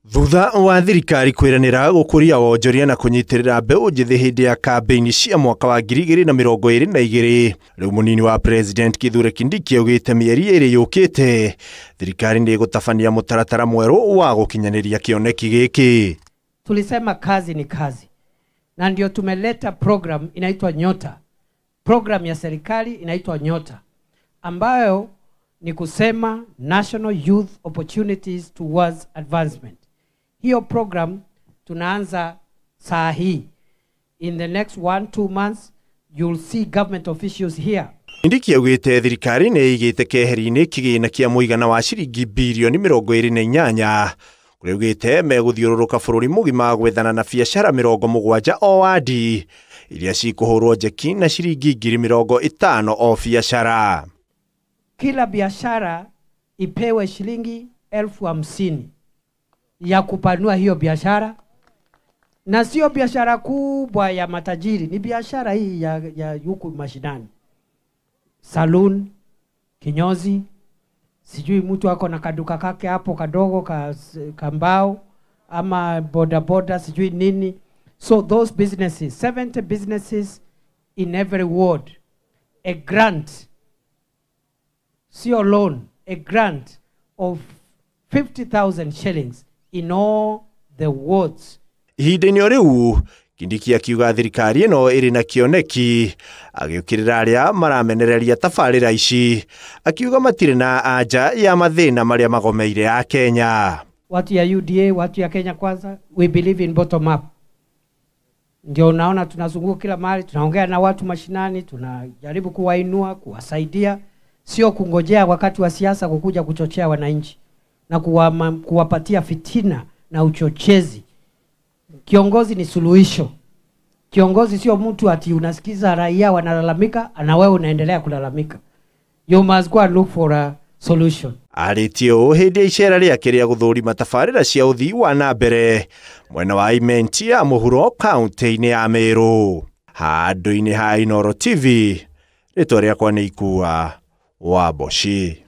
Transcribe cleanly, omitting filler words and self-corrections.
Thutha wa thirikari kwĩranĩra gũkũria wonjoria na kũnyitĩrĩra mbeũ njĩthĩ hĩndĩ ya kambĩini cia mwaka wa 2022, rĩu mũnini wa President Kithure Kindiki augĩte mĩeri 2 yũkĩte thirikari nĩ ĩgũtabania mũtaratara mwerũ wa gũkinyanĩria kĩoneki gĩkĩ. Tulisema kazi ni kazi, na ndio tumeleta program inaitwa Nyota. Program ya serikali inaitwa Nyota, ambayo ni kusema National Youth Opportunities Towards Advancement. Hiyo program tunaanza saa hii. In the next 1-2 months you'll see government officials here. Kindiki augĩte thirikari nĩ ĩigĩte keheri-inĩ kĩgĩna kĩa mũigana wa ciringi birioni 28, kũrĩa augĩte megũthiũrũrũka bũrũri mũgima gwethana na biacara 70 o wadi iria cikũhũrwo njeki na ciringi 50,000 o biacara. Kila biashara ipewe shilingi 50,000 ya kupanua hiyo biashara, na sio biashara kubwa ya matajiri, ni biashara hii ya huku mashinani, saloon, kinyozi, sijui mtu ako na kaduka kake hapo kadogo kambao ama boda boda sijui nini. So those businesses, 70 businesses in every ward, a grant, sio loan, a grant of 50,000 shillings in all the wards. Ihinda-inĩ o rĩu Kindiki akiuga thirikari ĩno ĩrĩ na kĩoneki, agĩũkĩrĩra arĩa maramenereria tabarĩra ici, akiuga matirĩ na anja ya mathĩna marĩa magomeire a Kenya. Watu ya UDA, watu ya Kenya Kwanza, we believe in bottom up. Ndio unaona tunazunguka kila mahali, tunaongea na watu mashinani, tunajaribu kuwainua, kuwasaidia, sio kungojea wakati wa siasa kukuja kuchochea wananchi na kuwapatia fitina na uchochezi. Kiongozi ni suluhisho. Kiongozi sio mtu ati unasikiza raia wanalalamika na wewe unaendelea kulalamika. You must go and look for a solution. Arĩtie ũũ hĩndĩ ya icera rĩake rĩa gũthũrima tabarĩra cia ũthii wa na mbere mwena wa Imenti ya mũhuro kaunti-inĩ ya Meru. Handũ-inĩ ha Inooro TV, rĩtwa rĩakwa nĩ Ikua wa Mboci.